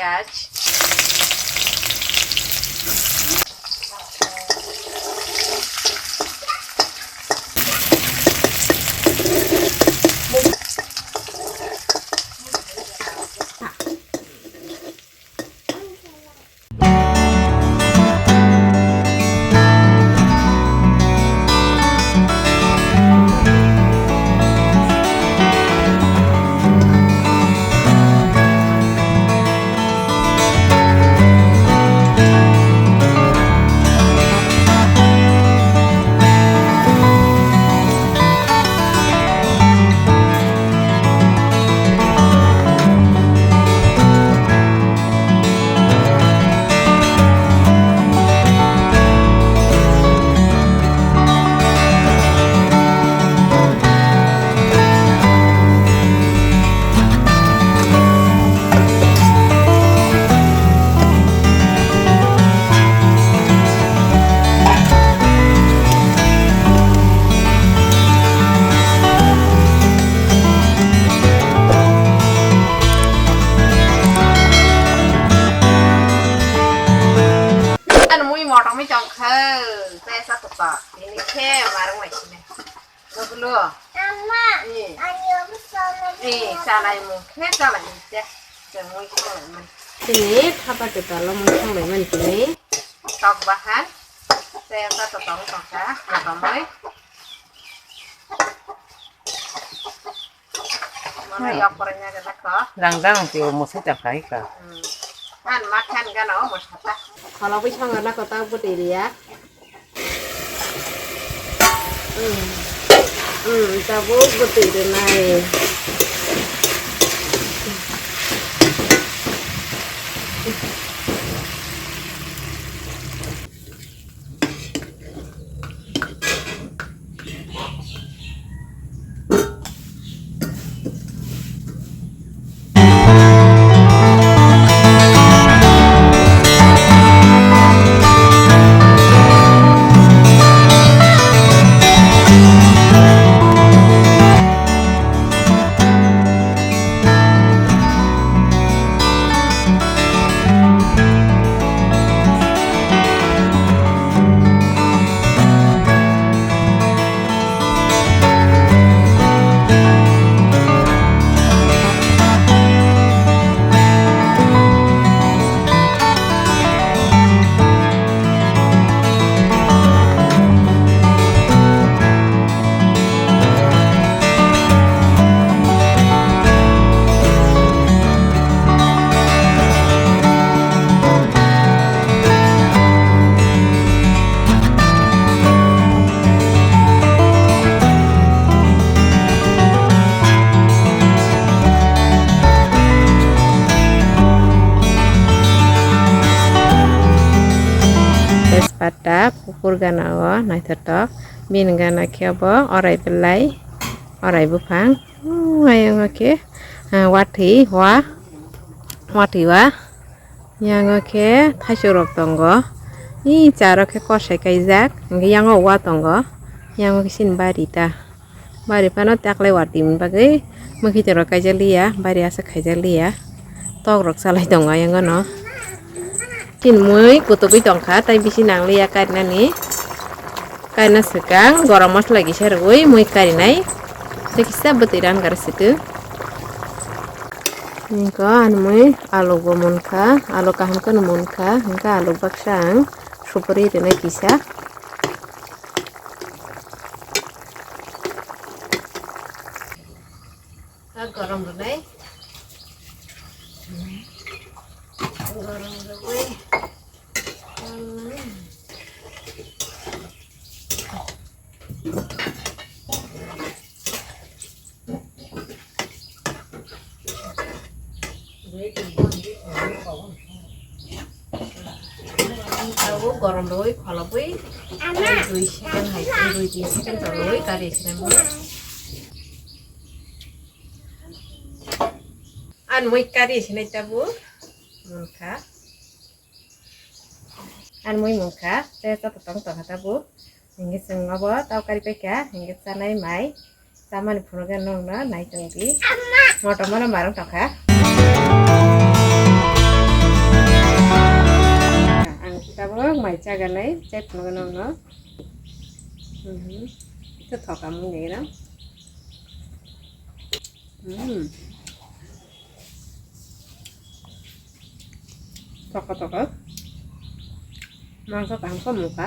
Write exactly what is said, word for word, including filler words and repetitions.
Piyaj. Ano mui motom mui tong kha, tei sa tok tok, ini khe marang mai sini. Nuklo. Ama, eh, ani obo sana eh, dia. Chalai mung khe chalai mung te. Chwng mui khe chalai mung. Tini thapa te talo mui khe chalai mung tini. Tok bahan. Tei sa tok tong tong kha, motom mui. Mano yok poranya gana ko. Langdang ti o mosa ta khai ka. Hmm. Han ma khan gana o mosa ta. Kholobwi songna ko ta bwtwi riya. Hmm. Hmm, ta bo bwtwi rinai. Tejpata, pukur gana o naithotok, bini gana khe bo orai belai, orai buphang, hmm, ayang o khe, ah, watwi wa, watwi wa, yang o khe thaichuk rok tongo, ee cha rok khe kosai kaijak, hwnkhe yang o wa tongo, yang o khe chini bari ta. Bari phano taklai watwi ni bagwi mwkhitwng rok kaijak liya, bari aswk khaijak liya. Tok rok chalai tongo ayang no. Chini mui kutugwi tongkha, tai bisi nang liya karinani. Karina swkang gorom masla kisa rwui mui karinai. Tei kisa bwtwi rangari swtwi. Niko ani mui alu bo munkha, alu kaham kheno munkha, hwnkhe alu baksa ang supuri rinai kisa. Ah, gorom rwnai. Gorom rwui. Tabuk gorom rwui kholobwi, ama, dui second hai, dui tin second toloi kari sinai mano. An mui kari sinai tabuk munkha. An mui munkha, tei joto tong tongkha tabuk. Hingke chwng obo tau kari paikha, hingke chanai mai. Chamani phunukhe nwngno nai tongdi. Motom mano marwng tongkha. Chagalai, chai phunukgwi nokno. Mhm. Ito thoka mung nai gra. Hmm. Thoka thoka. Mangso kaham khe mungkha.